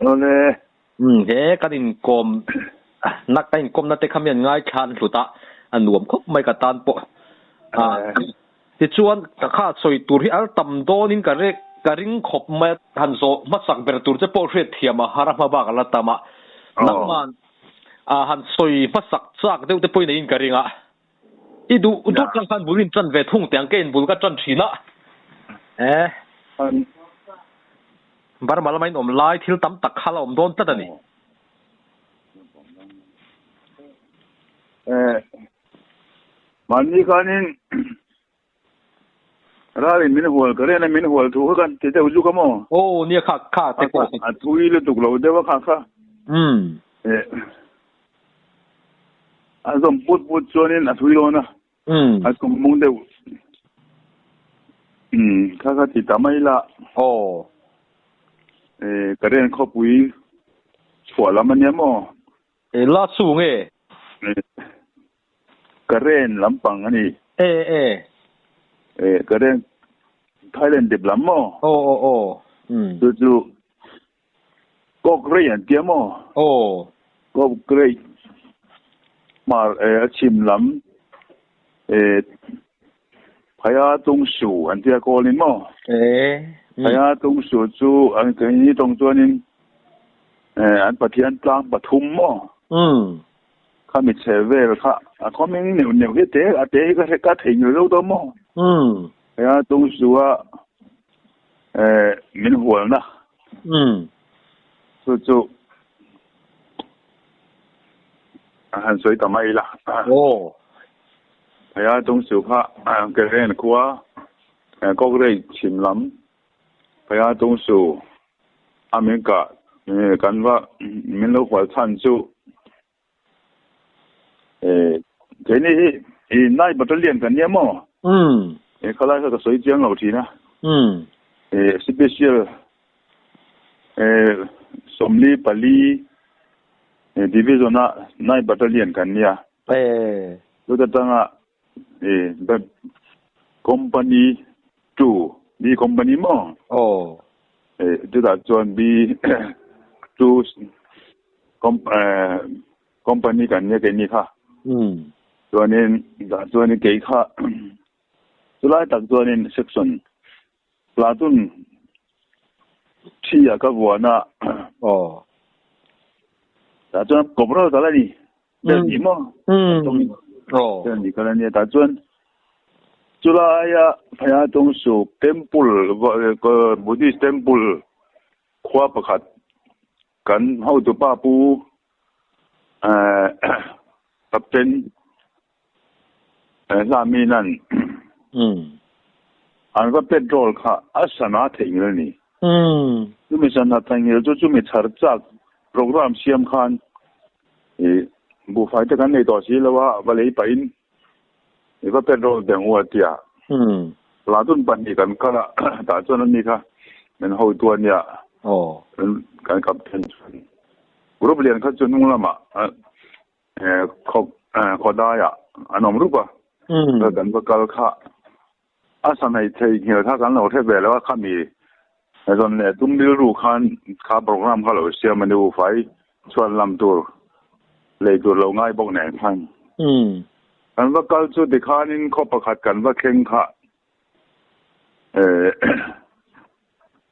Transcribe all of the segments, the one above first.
Awle. Umm he kan inkawm na kan inkawmna te kha mi an ngaithla an hlut a, a nuam khawp mai ka tan pawh. Ah tichuan ka kha sawi tur hi al tam dawnin ka rek ka ring khawp mai a, han zawh hmasak ber tur che pawh hriat thiam a har a hma bak a la tam a, nangman ah han sawi hmasak chak deuh te pawhin eiin ka ring a. I duh duh tlang khan bul in tan ve thung teh ang ka inbul ka tan thin a. Eh. Burma lama in awm lai thil tam tak kha la awm dawn tlat a ni. Eh. Mahni khanin ralin min hual ka rian a min hual thu kha kan ti deuh zuk a maw? Aw nia kha kha te pawh. A thui lutuk lo deuh a kha kha. Umm. Eh. A zawm put put chuanin a thui dawn a. Umm. A tum mung deuh. Umm kha kha ti ta mai la. Aw. Eh ka rian khawpui chhuah lam a nia maw? Eh la chu nge? Eh. Karen lampang a ni. E e. E Karen Thailand dep lam maw? Aw aw aw. Umm. Chu chu Kawk rei an tia maw? Aw. Kawk rei hmar e a chhim lam e Phaya Tung Su an tia kawl in maw? E. Phaya Tung Su chu an keini tawng chuanin e an Pathian tlang pathum maw? Umm. Kha mi chhe vel kha a khawming neuh neuh hi te a te hi ka hre ka thei ngil zo dawn maw? Umm. Heia tung chu a eh min hualna. Umm. Chu chu a han sawi ta mai la. Aw. Heia tung chu kha Karen khua Kawkrei chhim lam Heia tung chu a min kah kan va min lo hual chhan chu keini hi i nai battalion kan nia maw? Khalai kha ka sawi chiang lo thin a. Special 44 division a nai battalion kan nia. Chuta tanga Company 2, B company maw? Aw. Chutah chuan B 2 company kan nia keini kha. Chuanin tah chuanin kei kha chulai tak chuanin section platoon thi ah ka vuan a. Aw. Tah chuan corporal ka la ni. Bel ni maw? Aw. Bel ni ka la nia tah chuan chulaia Phaya Tawngsu temple Buddhist temple khua pakhat kan hotupa pu Captain Hlaminan an va petrol kha a sana theihnghilh a ni. Chumi sana theihnghilh chu chumi chhar chak program siam khan buhfai te kan nei tawh si lo a, va lei pahin i va petrol beng u a ti a. Latun pahnih kan kal a, tah chuan ani kha min hotu a nia, kan captain chuan group lian kha chu hnung lamah Khawdaiah an awm rup a, kan va kal kha a sanei thei nghil kha kan lo hre ve lo a, khami zawn leh tum rilru khan kha program kha lo siam a ni, ufai chhuan lam tur lei tur lo ngai bawk nen khan kan va kal chu tikhanin khaw pakhat kan va thleng kha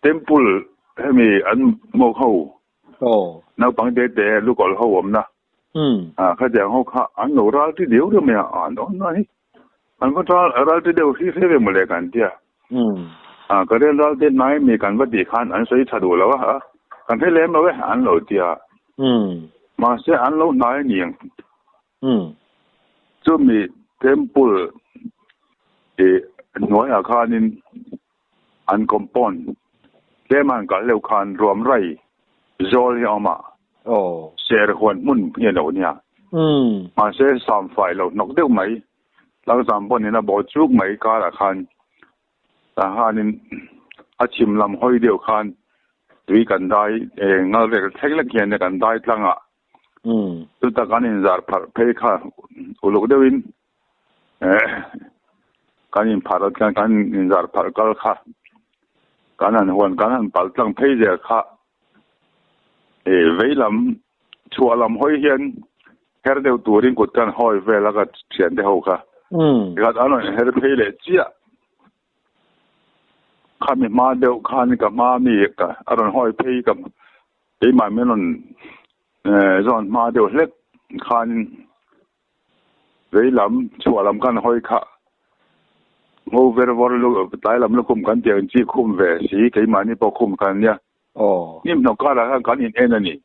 temple hemi an hmuak ho Naupang te te lukawlh ho awmna khatiang ho kha an lo ral ti deuh deuh mai a, an awm na hi an va ral ral ti deuh hri hre ve mawle kan tia. Ka rian ral te hnai mi kan va tih khan an sawi tha duh lo a, kan hre lem lo e an lo tia. Mahse an lo hnai a ni ang. Chumi temple hnuaiah khanin An compound tlem a han kal deuh khan ruam rai zawl hi a awm a, ser huan hmun hi a lo nia. Mahse sam fai lo hnawk deuh mai, tlangzam pawn in a bawh chuk mai karah khan tah khanin a chhim lam hawi deuh khan tui kan dai ngal rek thlek lek hian kan dai tlang a, chuta kan inzar pharh phei kha uluk deuhin Kan inpharh ah chuan kan inzar pharh kal kha kan han huan kan han palh tlang phei zel kha E veilam chhuahlam hawi hian her deuh turin kut kan hawi vel a ka thian te ho kha. Tikhat an rawn her phei leh chiah. Khami hma deuh khan ka hma mi ka a rawn hawi phei ka keimah min rawn zawn hma deuh hlek khanin veilam chhuahlam kan hawi kha ngo ver vawr lu tlai lam lukhum kan tih ang chi khum ve si keimahni pawh khum khan ania. Hnim hnawk karah khan kan in en a ni.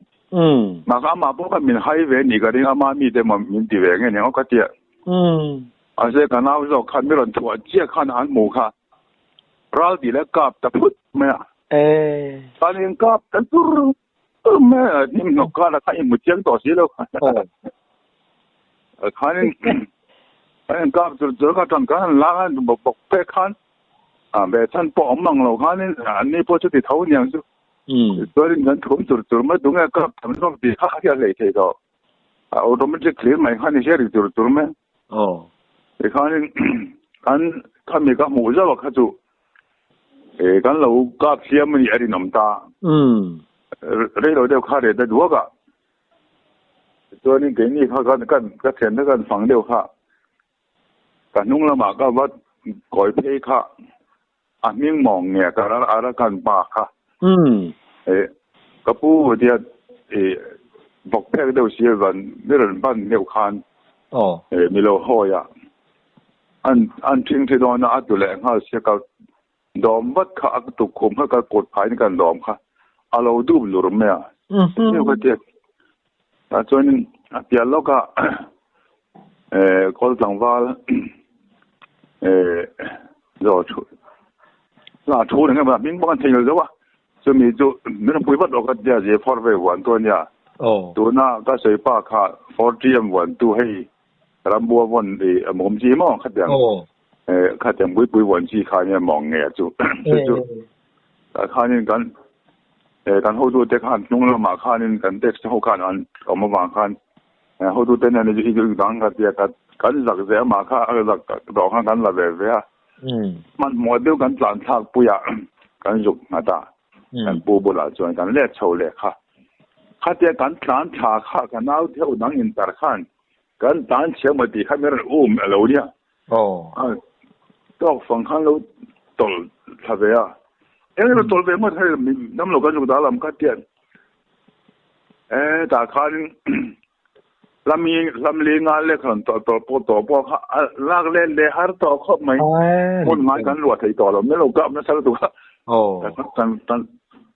Mahse amah pawh khan min hai ve ni ka ring ama mite maw min ti ve nge ni ang ka tia. Mahse ka nau zawk khan mi rawn thuah chiah khan an hmu kha ral tih leh kap ta phut mai a. Kan in kap ta tur tur mai a hnim hnawk karah khan in hmu chiang tawh si lo. Khanin kan in kap tur tur kha tan kan han lang a bawk bawk pek khan a ve chhan pawh awm ang lo khanin an ni pawh chuti tho niang chu. Chuanin kan thum tur tur mai tunge kap tam zawk tih kha a hlei thei tawh. A automatic clear mai khan i hre ri tur tur mai. Tikhanin kan khami ka hmuh zauh a kha chu e kan lo kap hliam a nih a rinawm ta. Rei lo deuh kha ret a duak a. Chuanin keini kha kan kan ka thian te kan fang deuh kha ka hnung lamah ka va kawi phei kha a hming mawng nge ka a ra kan pa kha e ka pu tia e bawk phek deuh si van mi rawn ban deuh khan e mi lo hawi a an an thing thi dawn a a tu leh nghal sia ka dawm vat kha a tukkhum kha ka kut phaiin kan dawm kha a lo dup lur mai a chu ka tia tah chuanin a piah lawkah eh kawl tlangval eh zawh thu lah thu reng emaw hming pawh kan theih lo zo a chumi chu min rawn pui vat rawh ka tia zir phawr ve huan tu ania tuna ka sawi pa kha 4TM huan tu hei rambua vawn ih a mawm chi maw khatiang Khatiang puipui vuan chi kha nia mawng nge chu chu chu tah khanin kan kan hotute khan hnung lamah khanin kan tax te ho khan an awm avang khan hotute nen i dang ka tia ka kan zak zel mah kha a zak dawh khan kan la ve ve a hmanhmawh deuh kan tlan thlak puiah kan zuk nghat a kan pu bulah chuan kan let chho leh kha khatia kan tlan thla kha ka nau theuh dang intar khan kan tlan chhiah maw tih kha min rawn um a lo nia. Tawk fang khan lo tawlh thla ve a. Eng emaw tawlh ve ngawt hei dam lo kan zuk dah lam kha tian. E tah khan lam hi lam li nga lek rawn tawlh tawlh pawh tawh pawh kha lak let leh har tawh khawp mai. Hmun ngai kan luah thei tawh lo mai lo kap nasa lutuk a. Kan kan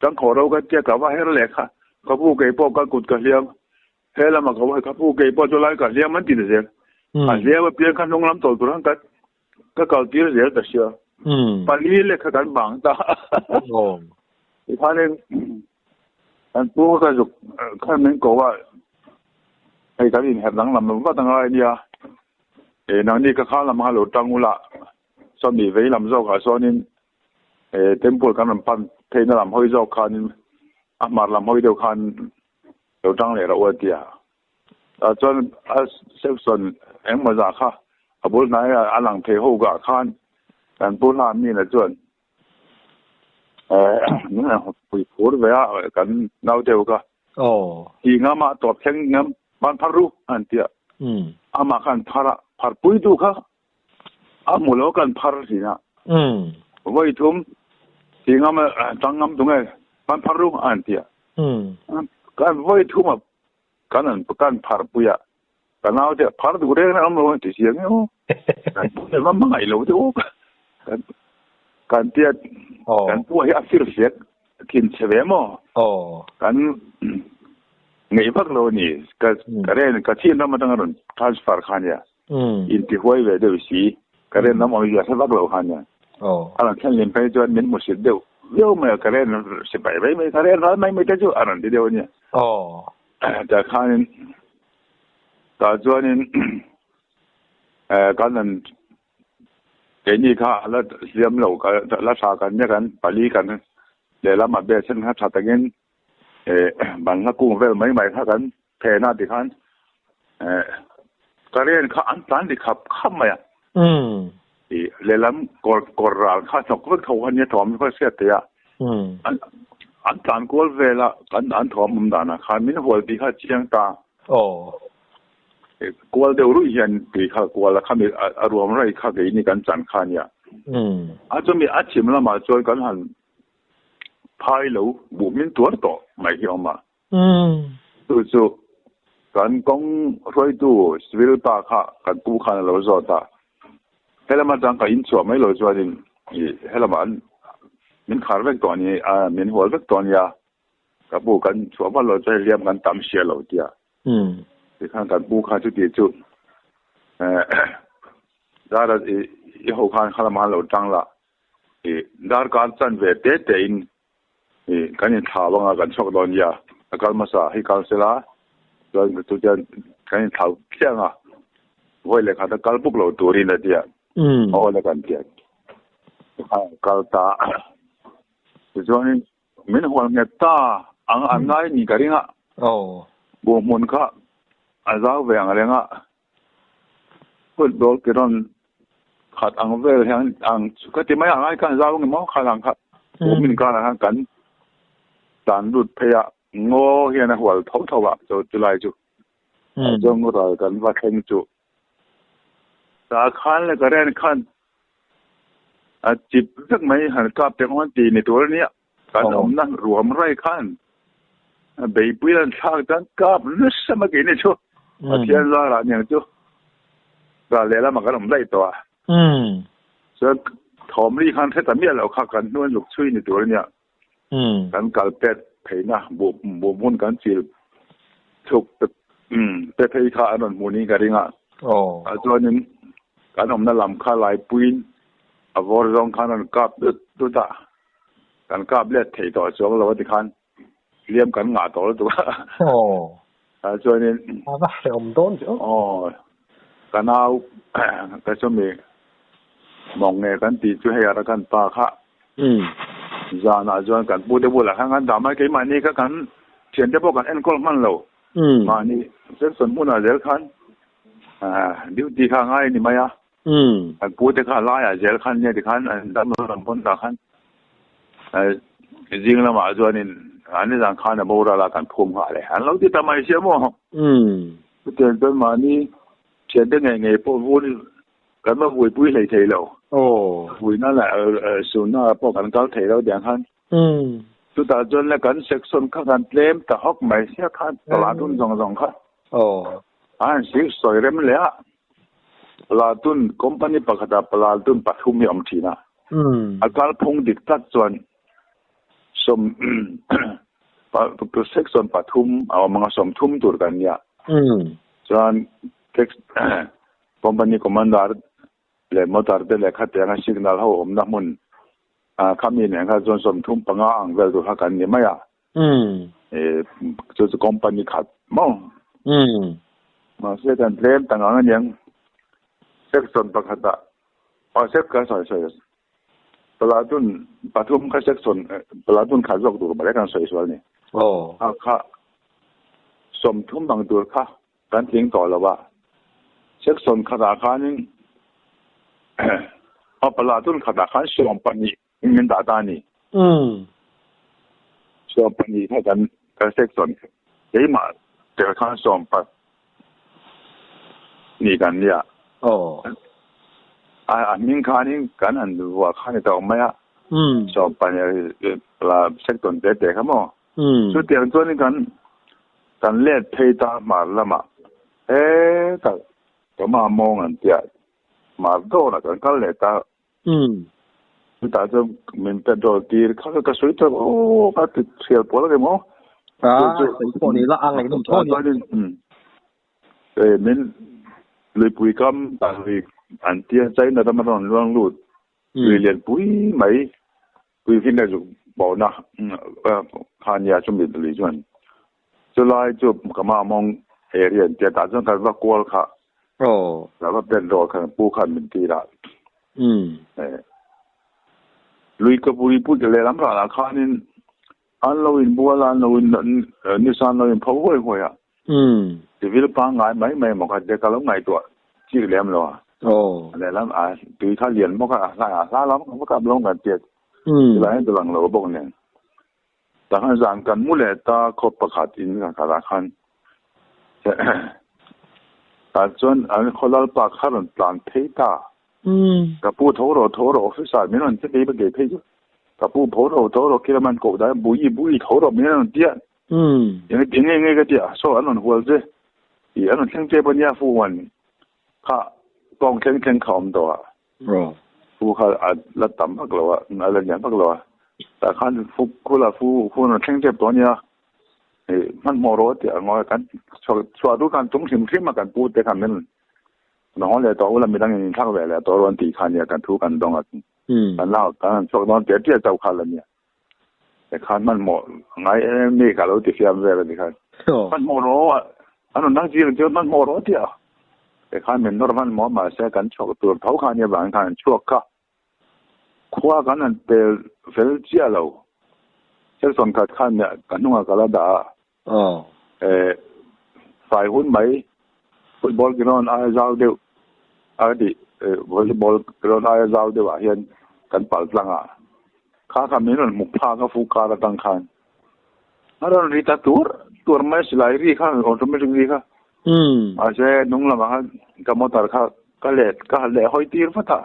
kan khawh ro ka tia ka va her leh kha ka pu kei pawh ka kut ka hliam. He lama ka vawi ka pu kei pawh chu lai ka hliam an ti ta zel. A hliam apiang kha hnung lam tawlh tur khan ka ka kal tir zel ta sia. Pali leh kha kan bang ta. Tikhanin kan pu kha ka zuk khan min ko a hei kan inherh danglam lo vat angai ania. E nangni ka kha lam kha lo tang ula sawmi vei lam zawkah sawnin e temple kan rawn pan theihna lam hawi zawk khanin a hmar lam hawi deuh khan lo tang leh rauh a ti a. Tah chuan a section engmaw zah kha a bul hnai a lang thei ho kah khan kan pu hla mina chuan min rawn pui phur ve a kan nau deuh kha. Ti ngam a tawp thleng ngam ban phar ru an ti a. Amah khan phar a phar pui duh kha a hmu lo kan phar thin a. Vawi thum ti ngam a tang ngam tunge ban phar ru an ti a. Kan vawi thum a kan an kan phar pui a ka nau te phar duh reng reng awm lo an ti si ang emaw kan pu te va hmangaih lo te aw kan kan tia kan pu hi a fir fiak thin che ve maw kan ngeih vak lo ni ka ka ren ka chin ram atanga rawn transfer kha nia inti huai ve deuh si ka ren lam awm zia hre vak lo kha nia a rawn thlen lim phei chuan min hmu sit deuh viau mai a ka ren sipai mai mai ka ren ral mai mai te chu a rawn ti deuh a nia tah khanin tah chuanin kan han keini kha a la hliam lo la tha kan nia kan pali kan lehlamah bel sen kha tha takin Banhla kung vel mai mai kha kan phen a tikhan current kha an tlan ri khap khap mai a. Lehlam kawr kawr ral kha hnawk vek tho kha nia thawm kha hriat theih a. An tlan. Tan kual vela kan an thawm um dana khan min hual ti kha chiang ta. Oh. Kual deuh rui hian tui kha kual a khami a ruam rai kha ke ni kan chan kha nia. A chumi a chim lama chuan kan han phai lo bu min tuar to mai hi awma. Tu chu kan kong roi tu civil pa kha kan pu khan lo zo ta. Helama chang ka in chua mai lo chuanin i helama an min khar vek to ni a min hual vek to nia ka pu kan chua ba lo chai liam kan tam sia lo tia. Ti khan kan pu kha chu ti chu dar i ho khan khalama lo tang la i dar kan chan ve te te in i kan in tha wanga kan chok don ya akal ma sa hi kal sela chuan tu chuan kan in thau khianga voi le kha ta kal buk lo turin a tia. O le kan tia kal ta chuan min hual nge ta ang an ngai ni ka ringa. Oh. Bu mun kha a zau ve ang renga football ke ron khat ang vel hian ang ka ti mai ang ai kan zau nge mo kha lang kha bu min ka la kan tan lut pheya ngo hian a hual tho tho wa cho chulai chu jong ngo ra kan va thleng chu ta khan le ka ren khan a chip vek mai han kap te ngon ti ni tur nia kan om na ruam rai khan bei pui lan thak tan kap nu sama ke ni chu a thian la ra nyang chu ra le la ma kan om dai to a so thom ri khan the ta mi lo kha kan nuan luk chui ni tur nia kan kal pet pheina bu bu mun kan chil thuk te phei kha anon muni ka ringa. Oh. A chuanin kan om na lam kha lai puin a vor zong khan an kap tu ta kan kap le thei to chuang lo ti khan liam kan nga to tu. Oh. A chuanin a va re om don chu. Oh. Kanau ka chumi mong nge kan ti chu he ara kan pa kha. Zana chuan kan pu te bu la khan kan da mai ke ma ni ka kan thian te pawh kan en kol man lo. Ma ni section hmun ah zel khan duty kha ngai ni mai a. Kan pu te kha lai ah zel khan nia ti khan an dam lo ram pawn ta khan jing lama chuanin an ni zang khan a bora la kan phum ha le an lo ti ta mai sia mo. Chuan chuan ma ni thian te nge nge pawh vun kan ma vui pui hlei thei lo. Oh. Vui na la su na pawh kan kal thei lo tiang khan. Chu ta chuan le kan section kha kan tlem ta hawk mai sia khan palatun zawng zawng kha. Oh. An sik sawi rem le a palatun company pakhata palatun pathum hi awm thina. A kal phung dik tak chuan som section pathum a awm anga som thum tur kan nia. Chuan company commander le motor te le kha te anga signal ho awm na hmun a khami ne kha chuan som thum panga ang vel tur kha kan ni mai a. Chu chu company khat mo. Ma se kan tlem tang ang aniang section pakhata a sek ka soi soi palatun pathum kha section palatun kha zawk tur male kan soi sual ni. Oh. A kha som thum bang tur kha kan tling to lo wa section kha da khanin a palatun kha da khan som pani min da ta ni. Som pani kha kan ka section ke ma te khan som pa ni kan nia. Oh. A min kha ni kan han wa kha ni to mai a. Som pa ni la section te te kha mo. Chu tiang chuan kan kan let phei ta ma lama e ta to ma mong an tia ma do na kan kal le ta. Chu ta chu min pe do tir kha ka sui to o ka ti thial pol ke mo. A sei pawh ni la ang ngai num thaw ni. E min lui pui kam ta lui an tia chai na ta ma ron luang lut lui lian pui mai pui fin na zu bo na kha nia chu mi lui chuan chu lai chu ka ma mong area tia ta chuan ka va kual kha. Oh. La va pen ro khan pu khan min ti la. Lui ka pui pu le lam ra la khanin an lo in bual an lo in ni san lo in pho hoi hoi a. Civil pa ngai mai mai mo kha de ka lo ngai to chi lem lo a. Oh. Le lam a tui kha lian mo kha la la la lam ka lo ngai te. Lai to lang lo bok ne. Ta zan kan mu le ta kho pakhat in ka kala khan ta chuan an kholal pa kharon tlan phei ta ka pu tho ro tho ro officer min ron che ke ba ke phei chu ka pu pho ro tho ro kilaman ko da bui bui tho ro min ron tia eng eng nge ka tia so an ron hual che i an ron thleng che pa nia fu wan kha kong thleng thleng khom to a ro fu kha a la tam pak lo a a la lian pak lo a ta khan fu khu la fu fu ron thleng che to nia e man mo ro tia ngoi kan chua du kan tung hrim hrim ma kan pu te khan men no le to ula mi dang in thak ve le to ron ti khan nia kan thu kan dong a kan lao kan chok don te te chau khan la nia te khan man mo ngai mi ka lo ti fiam ve la ti khan man mo ro an nang ji ro man mo ro tia te khan men nor man mo ma se kan chok tur thau khan nia bang khan chuak ka khwa kan an pel fel chia lo sel son khat khan nia kan nunga kala da fai hun mai football ground a zau deuh a di volleyball ground a zau deuh ah hian kan pal tlanga kha kha min ron muk pha ka fu ka ra tang khan aron ri ta tur tur mai silai ri kha automatic ri kha a se nung lama kha ka motor kha ka let ka le hoi tir fata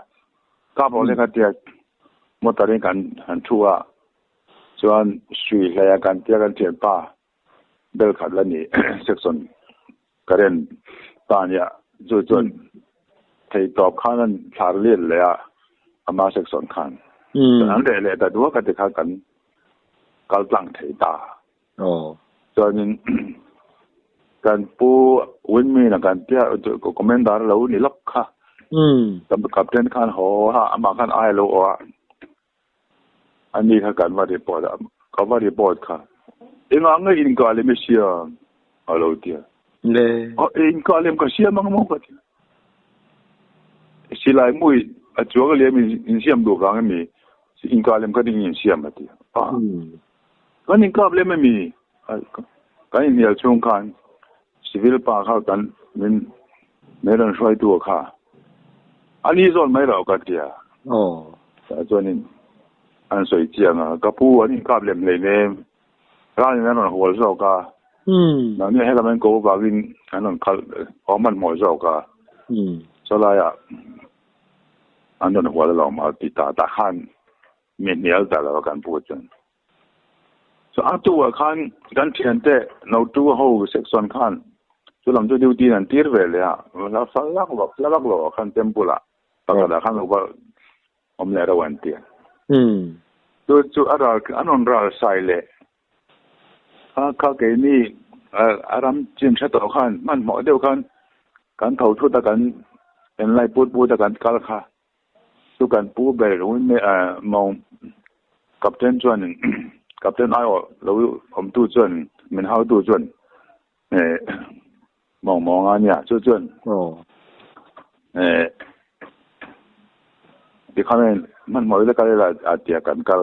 ka bo le ka tia motor in kan han thua chuan sui hlaya kan tia kan thian pa bel khat la ni section karen ta nia chu chuan thei tawp khan an thlar lian le a ama section khan an re le ta duwa ka te kha kan kal tlang thei ta chuanin kan pu win mi na kan tia commander lo ni lok kha kam captain khan ho ha ama khan ai lo a ani kha kan wa report ka wa report kha inga nga in ka le mi sia alo tia le o in ka lem ka sia mang mo ka tia silai mui a chuang le mi in siam du kang mi in ka lem ka ding in siam ma tia a kan in ka le mi kan in hial chung khan civil pa kha kan min meran hruai tu kha ani zon mai ro ka tia ta chuanin an soi chiang a ka pu ani kap lem le ne ra ni nan hual zo ka na ni hela men ko ba win an an khal o man mo zo ka so la ya an don hual lo ma ti ta ta khan mi nial ta lo kan pu chen so a tu wa khan kan thian te no tu ho section khan chu lam chu duty an tir ve le a la fa lak lo la lak lo khan tempula pa ka da khan lo ba om le ra wan ti chu chu ara anon ral sai le kha kha ke ni aram chin tha to khan man mo deuh khan kan tho thu ta kan en lai put pu ta kan kal kha chu kan pu be ru me mong captain chuan captain ai lo om tu chuan min hau tu chuan mong mong a nia chu chuan ti khan man mo le ka la a tia kan kal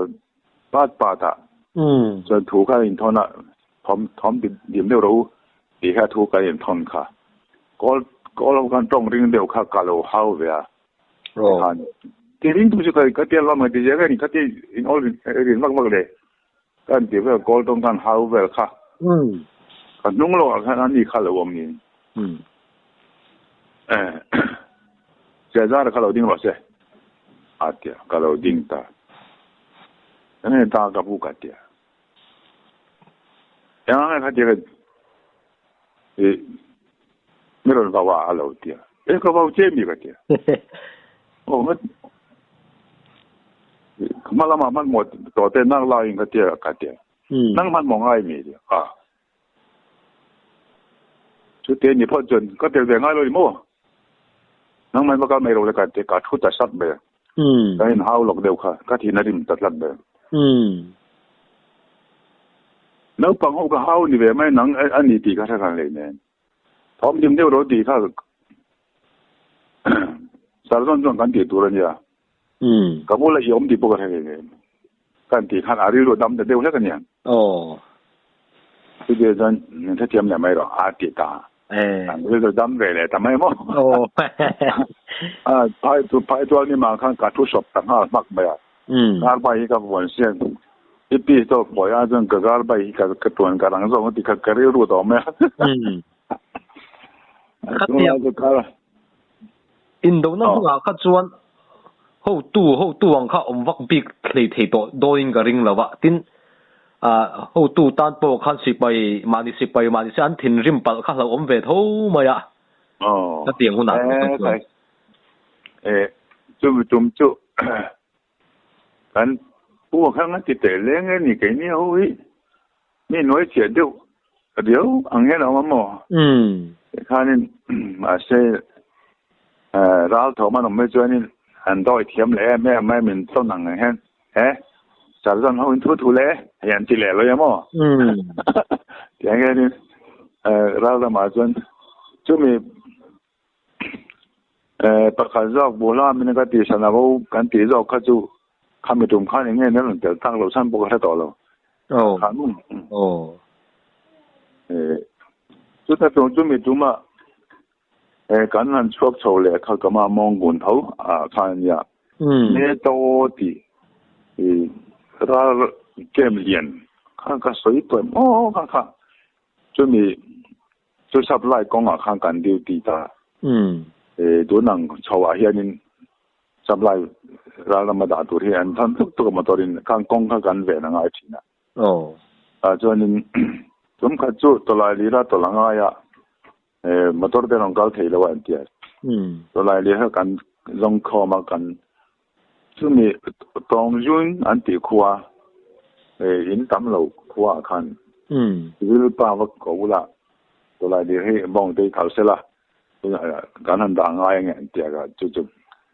pat pa ta chuan thu kha in thona thom thom dim deuh ro ti kha thu ka in thon kha kol kol kan tong ring deuh kha ka lo hau ve a khan ti ring tu chu ka ka tia lo ma ti je ka ni ka ti in all rin mak mak le kan ti ve kol tong kan hau vel kha kan nung lo khan ani kha lo om ni se za kha lo ding lo se a tia ka lo ding ta ane ta ka pu ka tia yang kha tia e mi ron va wa a lo tia e ka va che mi ka tia o ma ma la ma man mo to te nang la in ka tia ka tia nang man mo ngai mi tia a chu te ni pho chon ka tel ve ngai lo mo nang man ma ka mai ro le ka te ka thu ta sat be ka in hau lok deuh kha ka thi na rim ta tlat be nau pang ho ka hau ni ve mai nang ani ti ka tha kan le ne thom dim deuh ro ti kha sar zon zon kan ti tur ania ka bu la yom ti po ka tha le kan ti khan ari ro dam ta deuh hlek ania tu de zan ni tha thiam le mai ro a ti ta an ri ro dam ve le ta mai mo a pai tu pai tu ni ma khan ka thu shop ta ha mak mai a kar pai ka won sian I pi to boya jon ka gar bai ka ka tuan ka rang zong ti ka ka ri ru to me. Khatia in do na hunga kha chuan ho tu ang kha om vak bik thlei thei to doin ka ring lawa tin a ho tu tan po khan sipai mani se an thin rim pal kha lo om ve tho maya. Oh. Ka tiang huna e chu tum chu kan pu kha nga ti te le nge ni ke ni ho hi mi noi che du dio ang he lo mo. Khanin ma se ral tho ma no me chuanin an doi thiam le me me min ton ang hen he sar zan ho in thu thu le yan ti le lo ya mo. Tiang nge ni ral da ma chuan chu mi pakhat zawk bula min ka ti sana bo kan ti zawk kha chu khami tum khan nge ne lon tel tang lo chan bo kha to lo. Oh. Kha nu. Oh. Chu ta tum chu mi tuma kan han chuak chho le kha ka ma mong gun tho a khan ya. Ne to ti ra kem lian kha ka soi to mo kha kha chu mi chu sap lai kong a khan kan diu ti ta. Tu nang chho a hianin sap lai ra la ma da tu hi an than tuk tuk ma torin kan kong kha kan ve na ngai thina. Oh. A chuanin tum kha chu to lai li ra to la nga ya motor te rong kal thei lo an tia. To lai li ha kan zong kho ma kan chu mi tong jun an ti khuwa in tam lo khuwa khan. Wil pa wa ko la to lai li he bong te khal se la kan han da ngai nge an tia ka chu chu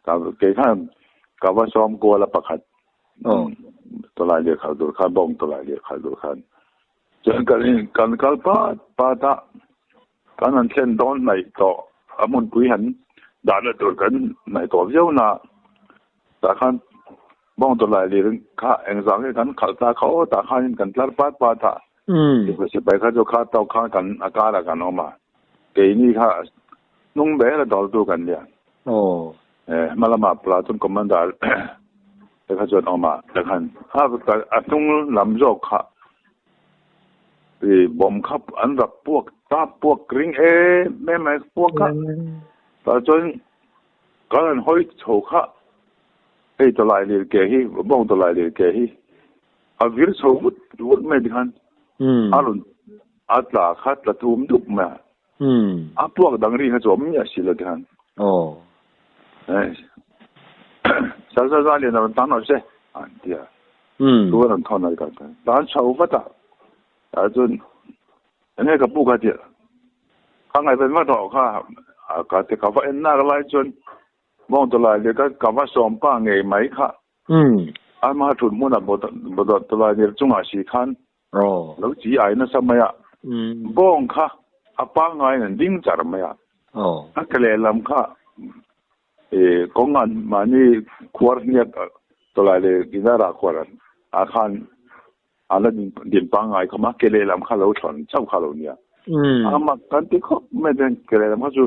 ka ke khan ka wa som ko la pakhat. Oh. To lai li khal dur khan bong to lai li khal dur khan chen kan kan kal pa pa ta kan an thlen don mai to amun pui han da na tur kan mai to viau na ta khan bong to lai li kha eng zang ke kan khal ta kho ta khan kan tlar pat pa tha. Ti se pai kha jo kha to kha kan akara kan oma ke ni kha nung be la dol tu kan lia. Oh. Malama platoon commander te kha chon oma ta khan ha ka atung lam jo kha bom khap an rak puak ta puak ring e me mai puak kha ta chon kan hoi chho kha ei to lai li ke hi bong to lai li ke hi a vir chho wut wut me dikhan alun atla khat la thum dup ma. A puak dang ri kha chom ya si la dikhan. Oh. Eh sa sa sa le na ta no se an tia. Tu ran thon na ka ta chho va ta a chun ene ka pu ka ti ka ngai pen ma to kha ka te ka va en na lai chun mong to lai le ka ka va som pa nge mai kha. A ma thun mu na bo bo to lai ne chung a si khan. Oh. Lo chi ai na sa ma ya. Bong kha a pa ngai nan ding char ma ya. Oh. A ka le lam kha kong an ma ni khuar nia to lai le ginara khuar a khan ala din pa ngai kha ma ke le lam kha lo thon chau kha lo nia. Ama kan ti kho me den ke le lam kha chu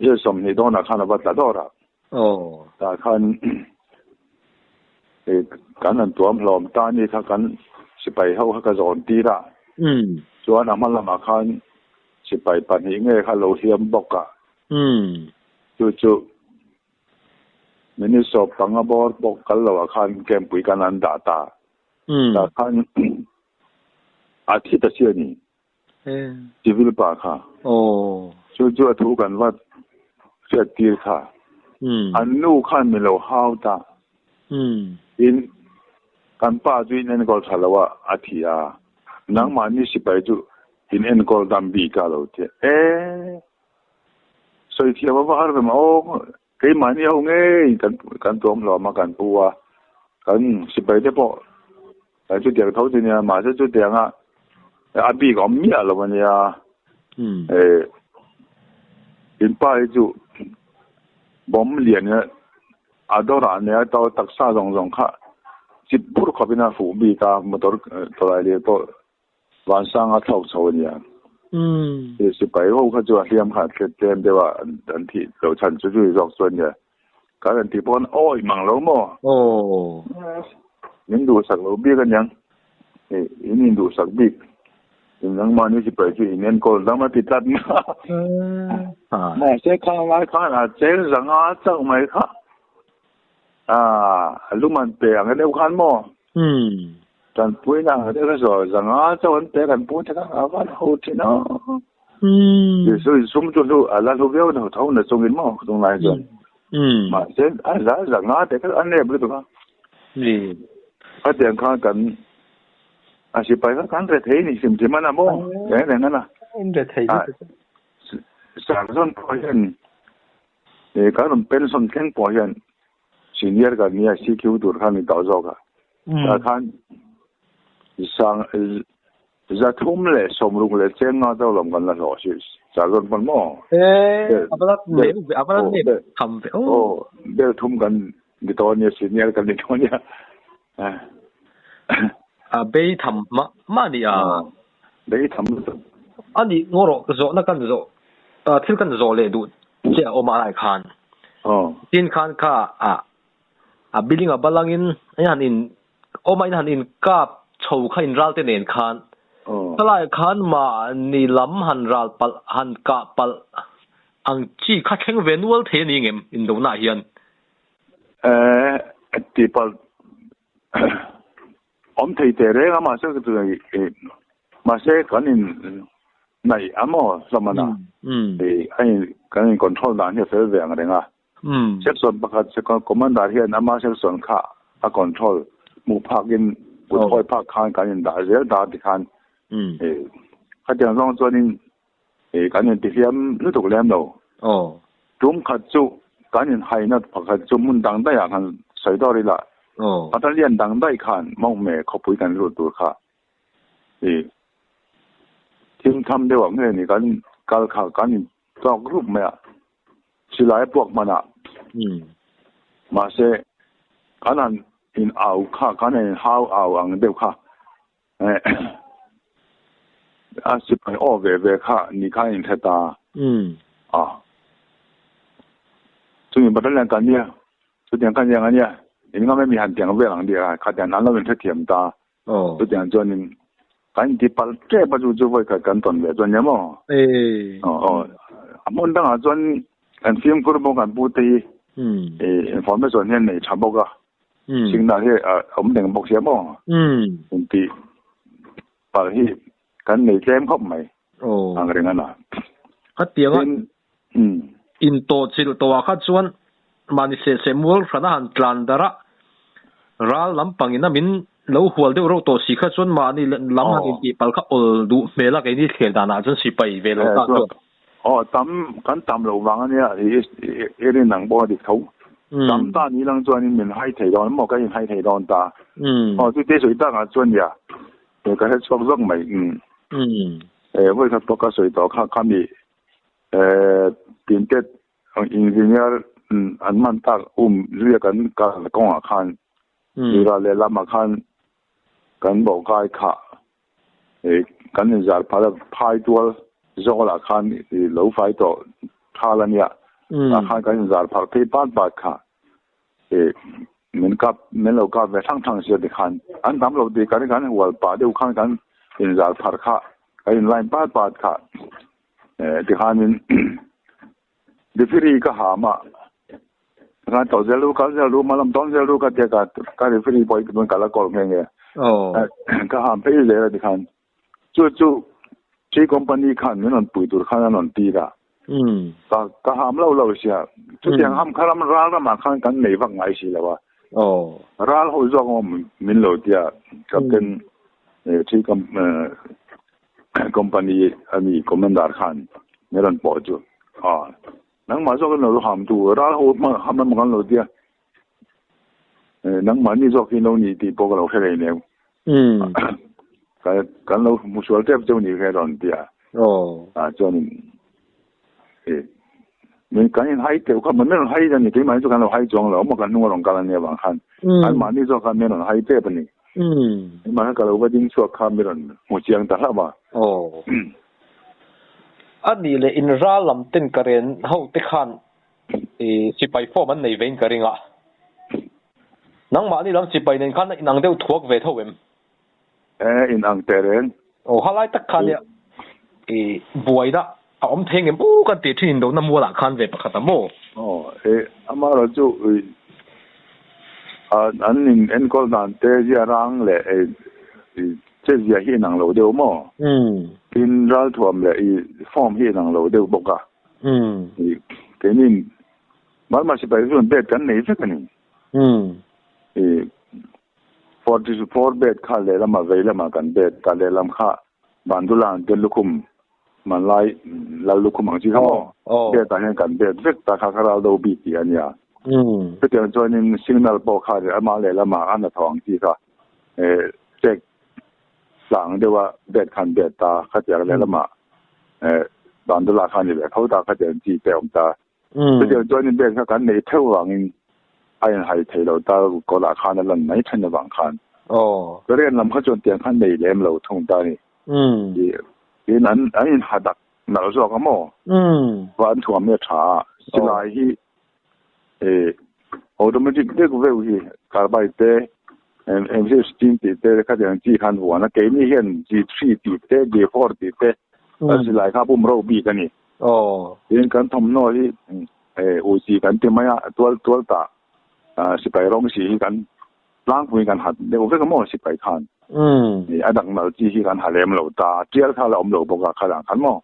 ye som ni do na kha na ba ta do ra. Oh. Ta khan kan an tuam hlom ta ni kha kan sipai ho kha ka zon ti ra. Chuan ama lama khan sipai pan hi nge kha lo hiam bok a. Chu chu mini so panga bor bok kal lo khan kem pui kan an da ta. Ta khan a thi ta sia ni. Civil pa kha. Oh. Chu chu a thu kan wat sia tir kha. An nu khan mi lo hau ta. In kan pa chu in en kol thalawa a thi a. Nang ma ni sipai chu in en kol dam bi ka lo te. Soi thia wa har ve ma o ke ma ni ho nge kan kan tom lo ma kan pu a kan sipai te po ai chu tiang tho chi nia ma se chu tiang a a bi ko mi a lo ma nia. In pa chu bom lian ne a do ra ne to tak sa rong rong kha chip pur kho bina fu bi ta motor to lai le to wan sang a thau chho nia. Sipai ho kha chu a hliam kha tlem dewa an thi lo chan chu chu jok chuan nia ka an ti pon oi mang lo mo. Oh. Min du sak lo bik anyang. In in du sak bik. In nang ma ni si pai chu in en kol dam a ti tlat na. Ma se khang lai khan a cheng zanga chang mai kha. A luman pe ang deuh khan mo. Tan pui na de ka zo zanga chau an pe kan pu te ka avan ho thin a. Ti su sum chu lu ala lu veu na tho na chungin mo tung lai chuan. Ma se a za zanga te ka an ne blu tu ka. Ni. A tiang khan kan a si pai ka kan re thei ni sim sim ana mo. Reng reng ana. In re thei ni. Sarson pawh hian kan rawn pension thleng pawh hian senior kan nia CQ tur khan ni tawh zawk a. Tah khan sang zathum leh sawmruk leh cheng nga chauh lawm kan la hlawh si Sarson pawn maw? Aw bel thum kan ni tawh ania senior kan ni tawh ania. A bei tham mah mah nia. Bei tham lutuk. A nih ngaw rawh zawhna kan zawh thil kan zawh leh duh che a awm a lai khan. Tin khan kha a a building a balangin a han in awm a in han in kap chho kha in ral te nen khan. Khalai khan mahni lam han ral palh han kah palh ang chi kha thleng ve nual thei a ni ngem indona ah hian. Tih palh awm thei teh reng a mahse mahse kan in naih a maw hlawm ana a in kan in control dan hi a fel ve ang reng a section pakhat commander hian ama section kha a control hmuh phak in kut hawi phak khan kan in dah zel ta ti khan khatiang zawng chuanin kan in tihliam lutuk lem lo. Tum khat chu kan in haina pakhat chu hmun dang daih ah khan sawi dawr ila battalion dang daih khan Mawngme khawpui kan lut tur kha thim tham deuh ah nge ni kan kal kha kan in tawk rup mai a silai a puak hman ah mahse kan han in au kha kan han in hau au ang deuh kha A sipai aw ve ve kha ni khan in hre ta a. Chumi battalion kan nia, chutiang kan iang a nia, in ngam emi han tiang vel ang dih a, khatiang an lo in hrethiam ta. Chutiang chuanin kan inti palh tep a chu chu vawi khat kan tawn ve chuan nia maw? Aw, a hmun dangah chuan kan fimkhur bawk an pu te hi information hian nei tha bawk a. Signal hi a awm reng bawk sia maw? Intih palh hi kan nei tlem khawp mai ang reng a na. Khatianga intawh chilh tawhah kha chuan mahni seh seh mual hrana han tlan darh a, ral lampangin a min lo hual deuh reuh tawh si kha chuan mahni lam han intih palh kha awl duh hmel a keini thler danah chuan sipai ve lo ta chuan. Aw tam kan tam loh vang a nia i rin ang pawh a dik tho. Tam ta ni lang chuanin min hai thei dawn maw ka inhai thei dawn ta. Aw chute sawi takah chuan nia ka hre chhuak zawk mai. Vawi khat pawh ka sawi tawh kha khami tintet engineer an hman tak zuia kan kal kawngah khan lira lehlamah khan kan bawhkai kha Kan inzar phal a, phai tual zawlah khan i lo fai tawh thal a nia. Tah khan kan inzar phal phei pat pat kha. Min kap, min lo kap ve thlang thlang sia tikhan an tam lo tih kan kan hual pah deuh khan kan inzar phar kha, kan in line pat pat kha. Tikhanin referee ka ham a, tikhan to zel ru kal zel ru hmalam tawn zel ru ka tia ka ka referee pawh hi ka la call nghe nghe. Ka ham phei zel a tikhan chu chu Tree company khan min rawn pui tur khan an rawn tir a. Ka ka ham lo lo sia. Chutiang ham kha ram ral ramah khan kan nei vak ngai si lo a. Ral ho zawk awm min lo tia captain Tree Company a mi commander khan min rawn pawh chu a nangmah zawk in lo ham tu ral ho hma ham emaw kan lo tia nangmah ni zawk hi lo ni tih pawh ka lo hre rei neu kan lo hmu sual tep cheu ni kha rawn tia a chuanin min kan in hai teuh kha min rawn hai a ni keimah chu kan lo hai chuang lo maw kan hnung a rawn kal a nia vang khan anmahni zawk khan min rawn hai tep a ni keimah ka lo va ding chhuak kha min rawn hmu chiang ta hlauh a. A nih leh in ral lam ten ka ren ho te khan sipai form an nei vein ka ring a. Nang ma ni lam chi pai nen khan in ang deuh thuak ve tho em. In ang te reng. O halai tak khan ya e buaina a om theng em u kan ti thin do na muala khan ve pakhat a mo. O e ama ro chu an in en kol dan te zia rang le e che zia hi nang lo deuh mo. Tin ral thuam le i form hi nang lo deuh boka. I kenin mal ma si pai zun bet kan nei vek ani. E 44 bet kha le lama vei lama kan bet ta le lam kha bandulan te lukhum man lai lal lukhum ang chi kha mo. Bet ta hen kan bet vek ta kha kharal do bi ti ania. Te tiang chuanin signal pawh kha le ama le lama an a thawng chi kha e check lang dewa bet khan bet ta kha tiang le lama e bandula khan ni le tho ta kha tiang chi te om ta. Te tiang chuanin bet kha kan nei theu wangin ai hai thei lo ta ko la khan lan mai than na wang khan. Ko ren lam kha chuan tiang khan nei lem lo thung ta ni. Ti nan an in hadak na zo ka mo. Wan thuam me tha silai hi e automatic de ko ve hi carbide te M16 ti te kha tiang chi khan wa na ke ni hian G3 ti te G4 ti te a silai kha pum ro bi ka ni. Tin kan thom no hi e u chi kan ti maya tual tual ta si pai rong si hi kan lang pui kan hat de ve ka mo si pai khan. Ni adang nal chi hi kan halem lo ta tial kha la om lo boka kha lang khan mo.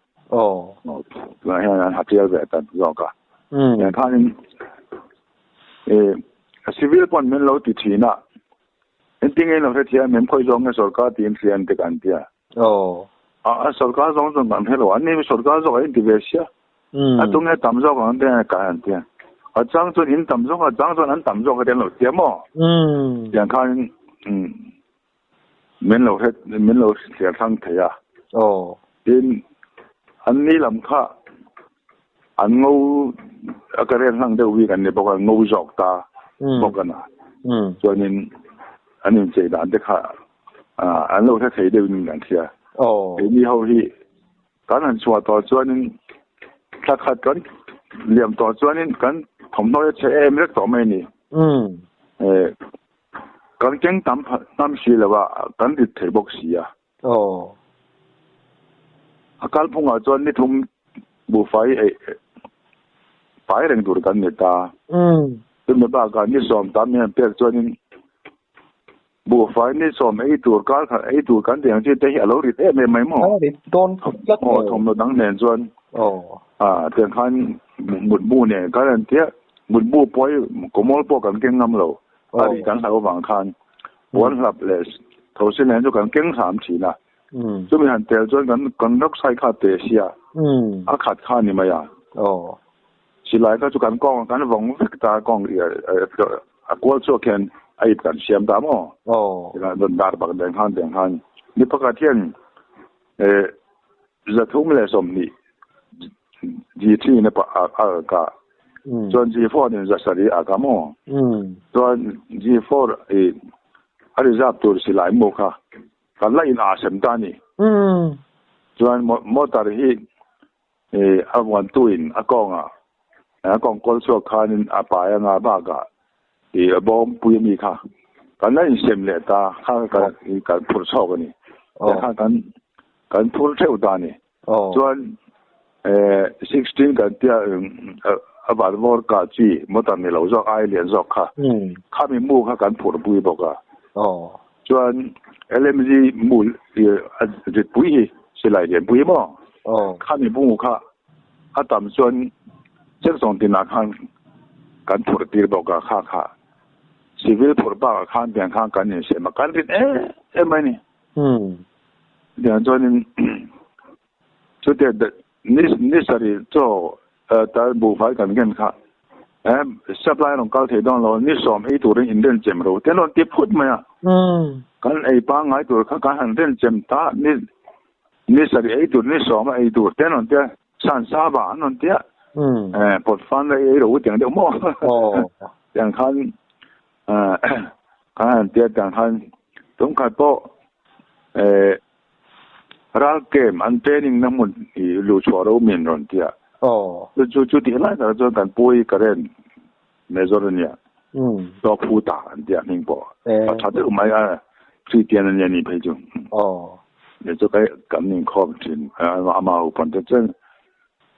La hian an hat tial ve ta zo ka. Ya khan e civil pon men lo ti thina en ting en lo thia men khoi zong sarkar tin thian te kan tia. A sarkar zong zong kan helo an ni sarkar zo in ti ve sia. A tung e tam zo kan te kan tia. A chang chun in tam zo a chang chun an tam zo ka den lo tia mo. Yang khan men lo het men lo thia thang thea. Tin an ni lam kha an ngô a ka ren hlang deuh wi kan ni boka ngô zawk ta boka na. Chuanin an in chei dan te kha an lo the thei deuh nin kan thia. Ni ho hi kan han chua to chuanin thla khat kan liam to chuanin kan thom noi che em rek to mai ni. Kan keng tam tam si lawa kan rit thei bawk si a. A kal phunga chuan ni thum bu fai e pai reng tur kan ni ta. Tum ba ka ni som tam hian pek chuanin bu fai ni som ei tur kal kha ei tur kan tiang chi te hi alo rit em em mai mo. Rit don thom lo dang nen chuan. A tiang khan mut bu ne kan an tia mut bu poi komol po kan keng ngam lo. A ri kan hlau wang khan wan hlap le tho sin len chu kan keng sam thina. Chu mi han tel chuan kan kan nok sai kha te sia. A khat kha ni maya. Silai ka chu kan kong kan vong vek ta kong ri a kwal chu khen ai kan siam ta mo. Ila don dar bak den khan den khan ni paka thian e zathum le som ni G3 ne pa a ka. Chuan G4 ni za sari a ka mo. Chuan G4 e a ri zap tur silai mo kha kan la in a sem ta ni. Chuan motor hi e a wan tuin a kong a a kong kol chu khanin a pa ya nga ba ka e a bom pui mi kha kan la in sem le ta kha ka kan phur chau ka ni. Kha kan kan phur theu ta ni. Chuan 16 kan tia a ba vor ka chi motor ni lo zo ai lian zo kha kha mi mu kha kan phur pui boka. Chuan LMG mu a rit pui hi silai lian pui mo. Kha mi bu kha a tam chuan chek song tin na khan kan phur tir boka kha kha civil phur ba khan tiang khan kan ni se ma kan rit e mai ni. Tiang chuan chu te ni ni sari cho ta bu phai kan gen kha supply rong kal thei don lo ni som ei turin in den chem ro te lon ti phut ma ya. Kan ei pa ngai tur kha kan han den chem ta ni ni sari ei tur ni som ei tur te lon te san sa ba non te pot fan le ei ro tiang de mo. Tiang khan kan han te tiang khan tum khat po ral kem an training na mun i lu chua ro min ron tia. Chu chu ti lai ta chu kan pui karen major nia. To phu ta an tia ning po a tha deuh mai a Christian an ni phei chu le chu kai kan ning khom thin a ma u pan te chen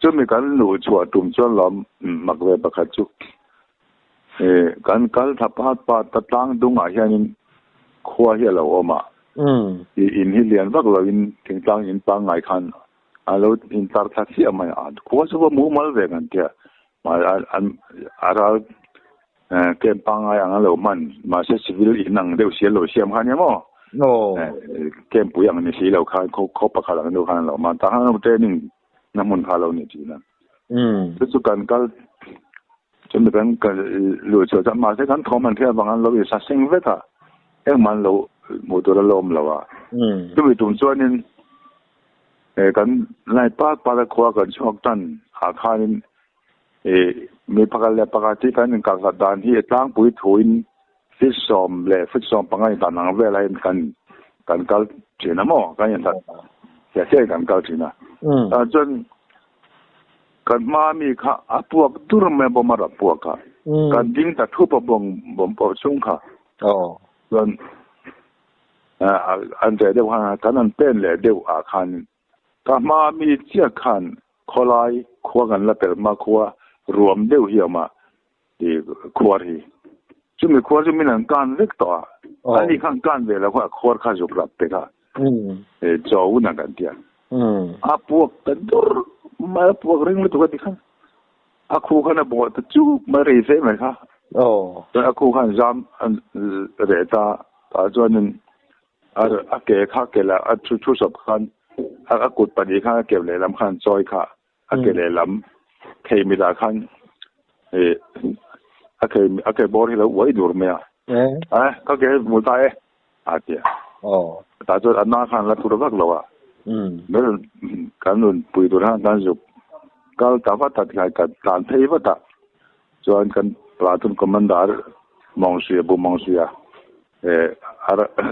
chu mi kan lu chua tum chuan lam mak ve pakhat chu kan kal tha pa pa ta tlang dung ah hianin khua hi a lo awm a in hi lian vak lovin thingtlang in pangngai khan a lo in tar thla chiah mai a khua chu va mumal ve kan tia a ral kem pangngai ang a lo hman mahse civil in ang deuh si a lo siam kha nia maw kem pui ang ni si lo khan khaw pakhat ang deuh khan a lo hman tah khan training na hmun kha a lo ni thin a chu chu kan kal chumi kan luh chhuah chuan mahse kan thawm han hriat avang an lo insa seng vek a engmah an lo hmuh tur a lo awm lo a chumi tum chuanin kan lai pat pat a khua kan chhuak tan ah khanin mi pakhat leh pakhat hi kan inkal hlat dan hi a tlangpui thuin feet 10 leh feet 15 inhlat ang velah hian kan kan kal thin a maw kan inhlat chiah chiah in kan kal thin a tah chuan kan hma mi kha a puak dur mai a bawm a rap puak a kan ding ta thup a bawng bawm pawh chhung kha chuan an reh deuh khan kan han pen leh deuh ah khan ka hma mi chiah khan khawlai khua kan la pel hma khua ruam deuh hi a awm a khuar hi chumi khuar chu min an kan vek tawh a ani khan kan ve lo kha khuar kha zuk rap te kha chaw hun a kan tia a puak ta dur mai a puak ring lutuk a ti khan a khu khan a bawh ta chuk mai rei fe mai kha chuan a khu khan zam reh ta tah chuanin a ke kha ke la a thu thu sawp khan a kut pahnih khan a ke lehlam khan chawi kha a ke lehlam thei mitah khan a ke a ke bawr hi lo uai dur mai a ka ke hmu ta e a ti a tah chuan a na khan la tur vak lo a kan rawn pui tur khan kan zuk kal ta vat a tikhan kan tlan phei vat a chuan kan platoon commander Mawngsuia Bu Mawngsuia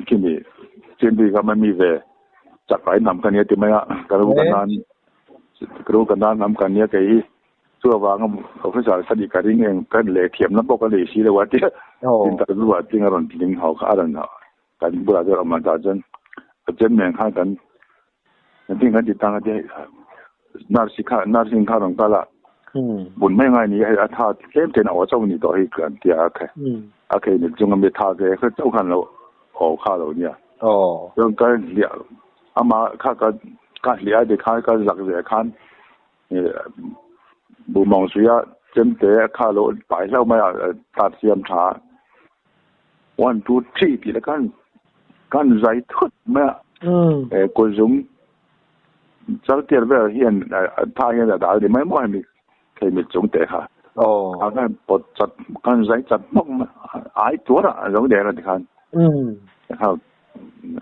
khimi chinri kha mai mi ve chak ai nam ka nia ti mai a ka ru ka nan ka ru ka nan nam ka nia kei hi chu avanga officer ka nih ka ring eng ka leh thiam na pawh ka nei si lo a tia tin ta lu ah ting a rawn tling ho kha a rawn kan bulah chuan awm ta chuan a chen nen khan kan tin kan ti tang a tia nurse kha nursing kha rawn kal a bun mai ngai ni hei a tha tlem ten a aw chauh ni tawh hi kan tia a khe a khe ni chung ami tha ve kha chauh khan lo aw kha lo nia chuan ka hliah ama kha ka ka hliah a ti khan ka zak ve khan bu mawng suia chemte kha lo pai hlauh mai a tat siam tha 1 2 3 tih la khan kan zai thut mai a kawlzum chaltial vel hian tha hian a dal ni mai maw hemi thei mit chung te kha a khan pawt chat kan zai chat hmawk mai ai tuar a lo der a ti khan kha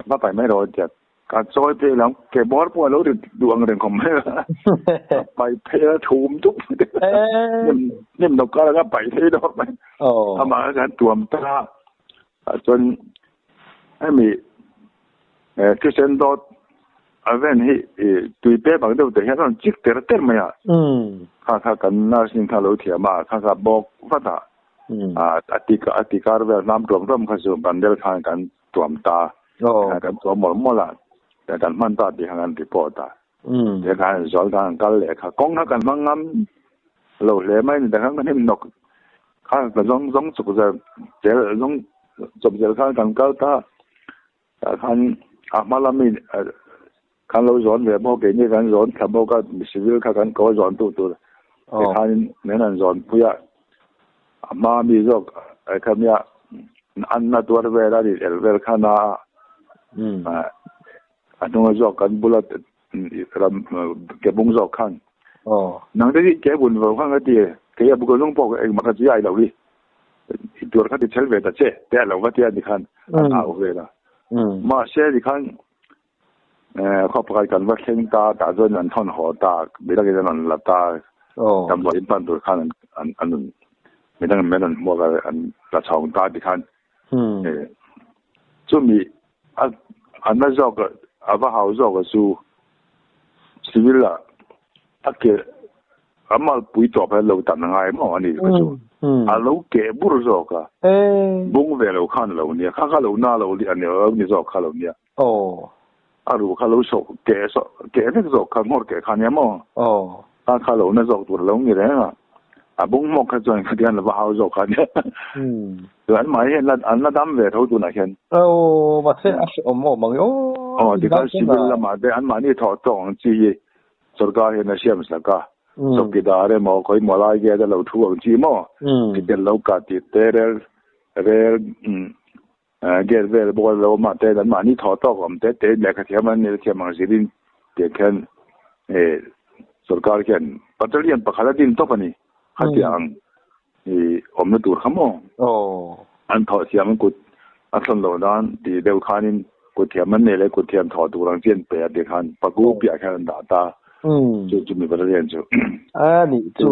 va pai mai rawh tia ka chawi phei lam ke bawr pawh a lo ri duh ang reng khawp mai a pai phei a thum dup hnim dawk kar anga pai phei dawk mai amah khan tuam ta ah chuan hemi thisen dawt a ven hi tui pep ang deuh te hian a rawn chik ter ter mai a kha kha kan nursing kha lo thiam a kha kha bawk vat a a ti a ti kar vel hnam tuam ram kha chu bandel khan kan tuam ta kan tuam mawlh mawlh a kan hman ta tih kha kan report a te khan zual khan an kal leh kha kawng kha kan hmang ngam lo hle mai ni ta khan kan hnim nawk kha ka zawng zawng chuk zel zel zawng chawp zel khan kan kal ta tah khan a hma lami khan lo zawn ve bawk keini kan zawn thla bawk a civil kha kan ko zawn tu tur te khanin min an zawn pui a a hma mi zawk kha mia an na tuar vel a ri el vel khan a a hnunga zawk kan bula ram ke bung zawk khan nang te hi ke bun vo khan ka ti kei a buk lung pawh engmah kha chu ai lo hi i tur kha ti chel ve ta che te a lo va tia ni khan an au vel a mahse ti khan khaw pakhat kan va thleng ta tah chuan an thawn haw ta midangin an rawn la ta damdawi in pan tur khan an an midangin min rawn hmuak a an la chhawng ta ti khan chumi a a na zawk a va hau zawk a chu civil ah a ke a malpui tawp hian lo tan a ngai maw a ni kha chu. A lo ke bur zawk a. Bung ve lo khan lo nia. Kha kha lo na lo li ani lo ni zawk kha lo nia. A ru kha lo so ke so ke vek zawk kha ngawr ke kha nia maw. Kha kha lo na zawk tur lo ni reng a. A bung hmawk kha chuan khatian lova hau zawk kha nia. Chuan mai hian la an la dam ve tho tunah hian. Aw mahse a hrehawm awm ang e aw. Aw tikhan civil lamah te anmahni thawh tawk ang chi hi sorkar hian a siam sak a. Chawkidar emaw khawimaw lai vel a lo thu ang chi maw. Ticket lo kah tih te rel rel gate vel bawk a lo awm a te anmahni thawh tawk awm te te lehkha thiam an ni thiam ang zirin tiang khian sorkar khian battalion pakhat a din tawp a ni. Khatiang ang awmna tur kha maw? An thawh thiam an kut a thlawn loh nan tih deuh khanin kut thiam an nei leh kut thiam thawh tur ang chi an pe a tih khan paku piah khian an dah ta. Chu chu mi battalion chu. A nih chu.